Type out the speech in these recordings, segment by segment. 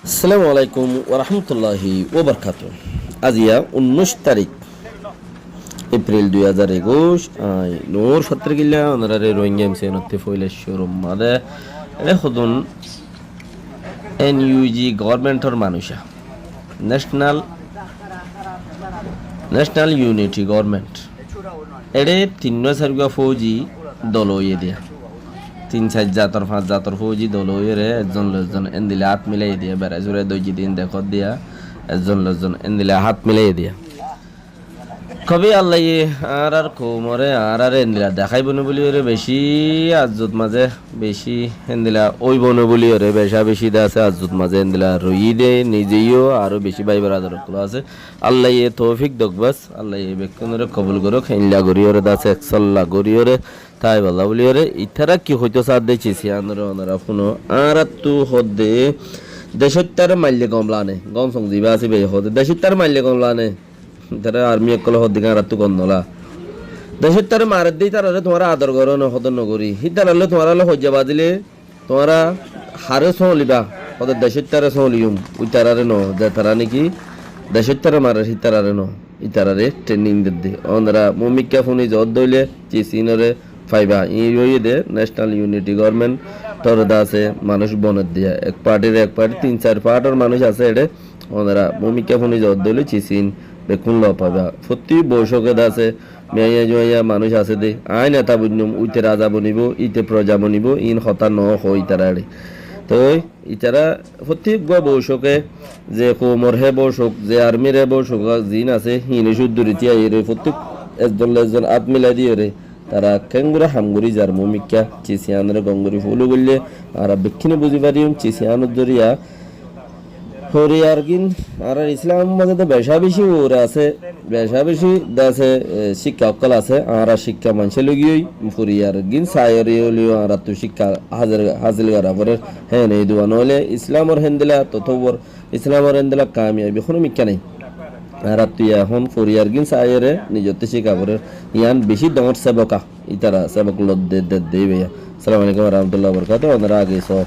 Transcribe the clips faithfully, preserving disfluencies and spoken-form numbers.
Assalamu alaikum warahmatulláhi wabarakátuhu. Aziya unnúic tarík, Epril dui házar ekuic, añí Nur Fattarkilla, onoráre Rohingya M C N ottú foila cúrur mazé, eçé hodún N U G government or manúic, National, National Unity Government. Eçé tinnúa sairgúa fóuji dol óiye diya. Tin sair zator, fañs zator fóuji dol óiyore, ezzon loizon endila hát milaiye diya, berai surai dóijji din dekór diya, ezzon loizon endila hát milaiye diya. Kóbi Allaye añárar koumore, añáráre endila deháibo né buliyore, beci azzut mazé, beci endila óibo né buliyore, beca beci de asé azzut mazé endila roiyí de, nize yó aró beci bái beradar ókkol asé. Allaye toufik douk bas, Allaye bekkúnore kobul gorouk, héndilla goriyore de asé, ek solla goriyore, táibolla buliyore, itará ki hoitó saádde ciz yíanore onora fúno, añáráttu hoódde, decóittare maille gom lane, gom song ziba asé bái hoódde, decóittare maille gom lane, itará army ókkole hoódde ki añáráttu gom nola. Decóittare maredde, ítarare tuáñra ador goró né, hodor nogorí, ítaralloi tuáñralloi hoijja bazile, tuáñra haré sóliba, hoódde decóittare sóliyum, ítarare no, zetará niki decóittare marer, ítarare no, ítarare training dedde. Onora mumikká fúni zoódde óile, ciz yínore faiba. Iín óiye de National Unity Government or de asé manúic bonedde. Ek partir, ek partir, tin sair partir manúic asé eçé. Onora mumikká fúni zoódde óile ciz yín bekkún lofaiba. Fottí boucóke de asé, miyaiya juwaiya manúic asé de, añí neta bunnúm, uite raza bonibo, ite proja bonibo, iín hotá nohó itarare. Toi itará fottí eggúa boucóke, ze koumor hé boucók, ze armir hé boucók, ziín asé, híin cúdduri tíaiyore, fottí ezzon loizon hát milai diyore, tará keéngorí ham gorí zar mumikká, ciz yíanore gom gorí fúlu goille, añára bekkúne buzí fariyum, ciz yíanor zoriya foriyargín, añárar Islamor mazé de beca beci uore asé, beca beci de asé, e, cíkka ókkol asé, añára cíkka maincé logiyói, foriyargín saiyóre óileyo añáráttu cíkka hásil, hásil gora forer, héne duwa noóile Islamor héndilla totowor, Islamor héndilla kamiyabi honó mikká nái. Añáráttu ehón foriyargín saiyóre nizottú cíkka forer, yían beci doñr seboka, ítara sebok lodde dedde baiya. Assalamu alaikum warahmatullahi wabarakatuhu, onora age soó.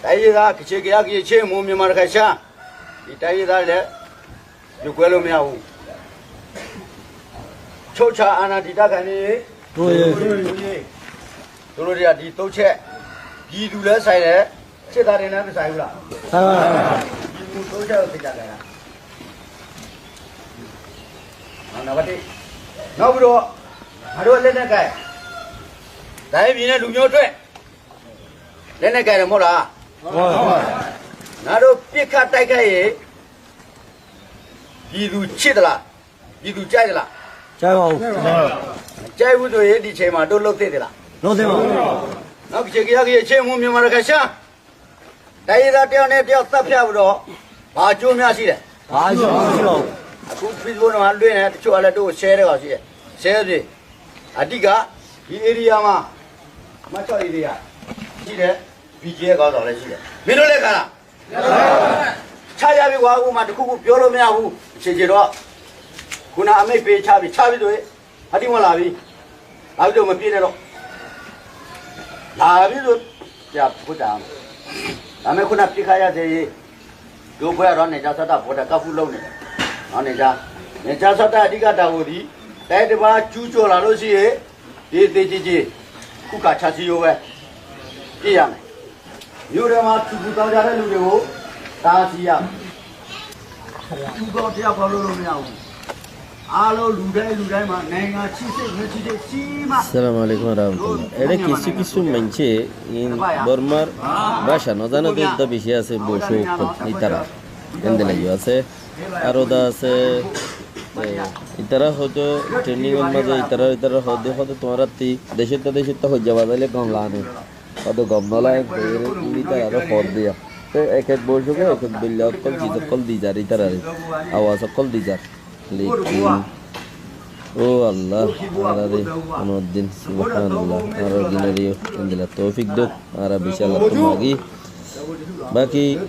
Táiye dá, kice giya giye cé mu mi mar kaicá. Itáiye dá le, yukuelo mi ahu. Cóca ana dita kani. Tóiye. Tóiye. Toloriya di tóce. Gidu le sai le. Cé dare na sai bula. Gidu tóce o kica gaya. Ana bati. Noburo. Haru le na kai. Dai bine lumyo tue. Lené gaire mora. Naró píkha táikhaiye. Gidu cídela. Gidu cáidela. Cáibu. Cáibu dóiye dicema dó lókte dela. Lókte ma. Nó kice giya giye cé mu mi mara kaicá. Táiye dá tío né tío tá fiya budó. Ba cúmi asíle. Ba cúmi asíle. Akú físbo no hán dóine tío alá dó cére asíle. Cére. Adíga, i eriya ma, ma có eriya. Síde, bijiye gao dole síde. Mino le kana. Cáya bi wa u ma dukú bu biolo me abu. Cé cé ro. Kuna ame be cábi, cábi doi. Hadi ma labi. Labi doi ma pire ro. Labi doi. Ya, kuta. Ame kuna píkha ya de. Duk bóya ró nejasót bóda káfur lóune. Ró neja-, nejasót adíka dawori. Táite ba cúco lalósiye. Te te ce ce. Kúka cási yó wé. Ki yame. Yó re ma cúku tau jare lure wo. Ta siya. Cúka tiya bólo lóune awo. Assalamu alaikum warahmatullah. Eçé kissú kissú maincé in Bormar báca no zane de udda beci asé, bosú ókkol ítara. Endilla yó asé. Ar uda asé, e, ítara hoito training or mazé ítara, ítara hoó de, hoó de tuáñrattí decótta, decótta hoijja bazaile gom lane. Hoó de gom no lage, ítara aró hoó de ya. Te ek ek bosúke ek ek doilla ókkol, ciz ókkol di zar ítarare. Awaz ókkol di zar. Lekin, ó Allah, añárare honó din, subhanallah, añárar dinore yó endilla toufik douk, añára beci Allattú magi. Baki,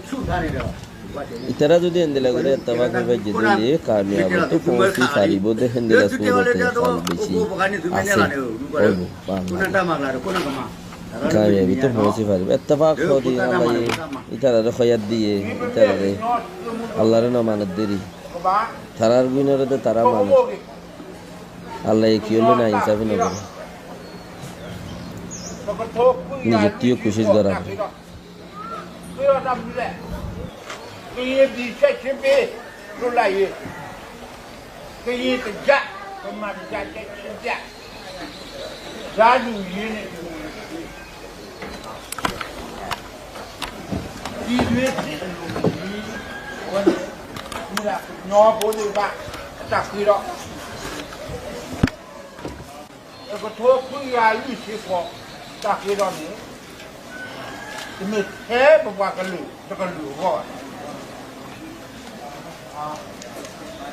Ítara zodi héndilla gorí ettefak ói faijje de óile kamiyab ot foóñsi faribó de, héndilla surot hál beci asé. Óibo, bála. Kamiyabi ot foóñsi faribó. Ettefak ói de Allah ye ítarare hoyat diye, ítarare Allahr no manet deri. Tarar guinore de tara manet. Allah ye ki óile nainsafi no gore. Nizettíyo kucíc gora fore. Takathó kúiya lúice kho, takathó ne, temé thér babá kalou, takalou gó.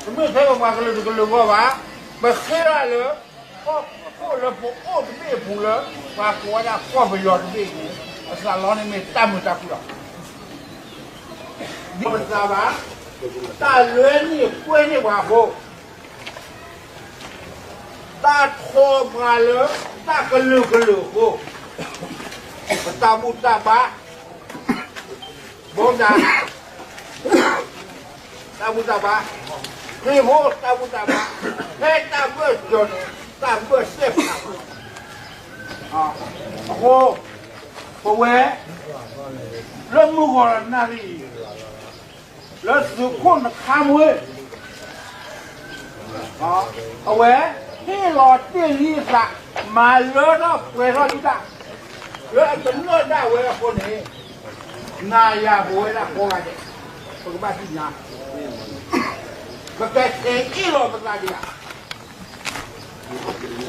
Temé thér babá kalou, takalou gó ba, ba khéra le, kó, kó le, po, ó, temé pung le, ba kó ya, kó ba yó temé, ba sa ló ne mé, tamé takú ló. Ba sa ba, ta lé ni, kúe ni ba kó. Tá thó bwalé, tá kaleu kaleu hó. Tá bú tá bá. Bóda. Tá bú tá bá. Hé hó tá bú tá bá. Hé tá bú jone. Tá bú sép. A. Hó. Hó wé. Lé mú gó ná rí. Lé zú kó ná ká mú é. A, a wé, hé ló té lí sa, ma lé dó, kwé dó lí dá. Lé a tó lé dá wé kó né. Ná yá bó wé dá kó gá dé. Bá ká bá sí ná. Bá ká sé í ló bá dá dí yá.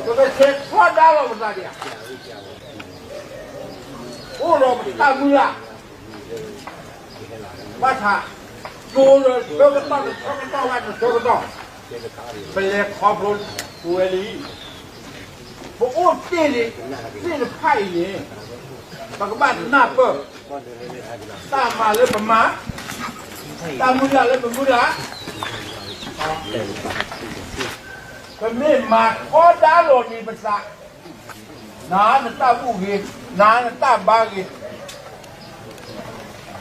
Bá ká sé kó dá ló bá dá dí yá. Ó ló bá dá mú yá. Bá tha, tó lé, tó ká tó, tó ká tó, wá tó, tó ká tó. Bá lé kó bó, tó wé lí. Bó ó té lé, té lé phá í lé. Bá ká bá ná pé. Tá ma lé bá ma. Tá mú yá lé bá mú yá. Bá mé ma kó dá ló ní bá sa. Ná, ná tá bú gé, ná, ná tá bá gé.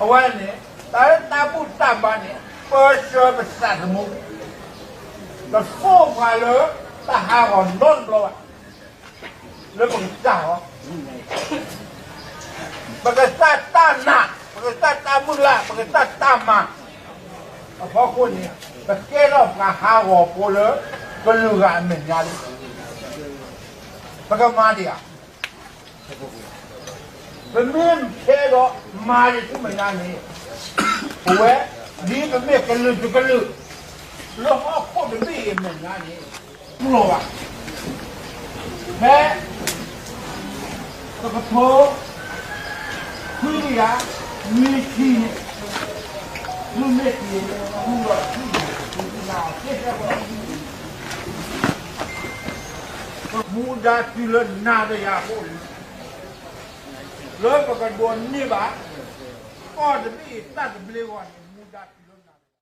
A wá né, tá, tá bú tá bá né, pá shá bá sá tá mú. Tá só bá lé, tá há gó nón bló bá. Lé bá ká tá hó. Bá ká tá tá ná, bá ká tá tá bú lá, bá ká tá tá ma. A fó kó né, bá ké ló bá há gó pó lé, ká lú gá mé nyá lé. Bá ká ma dí yá. Bá mé ké dó ma yé tú mé ná né. Wé, dí bá mé ká lú tú ká lú. Ló hó kó dí mé yé mé ná né. Kúló wa. Hé. Tó ká tó. Kúi yá. Mí cí né. Lú mé cí né. Kúló. Kúló. Mú dá tú lé ná dé yá kó. Lé bá ká dó ní bá. Kó dé bí tá dé bí lé wa.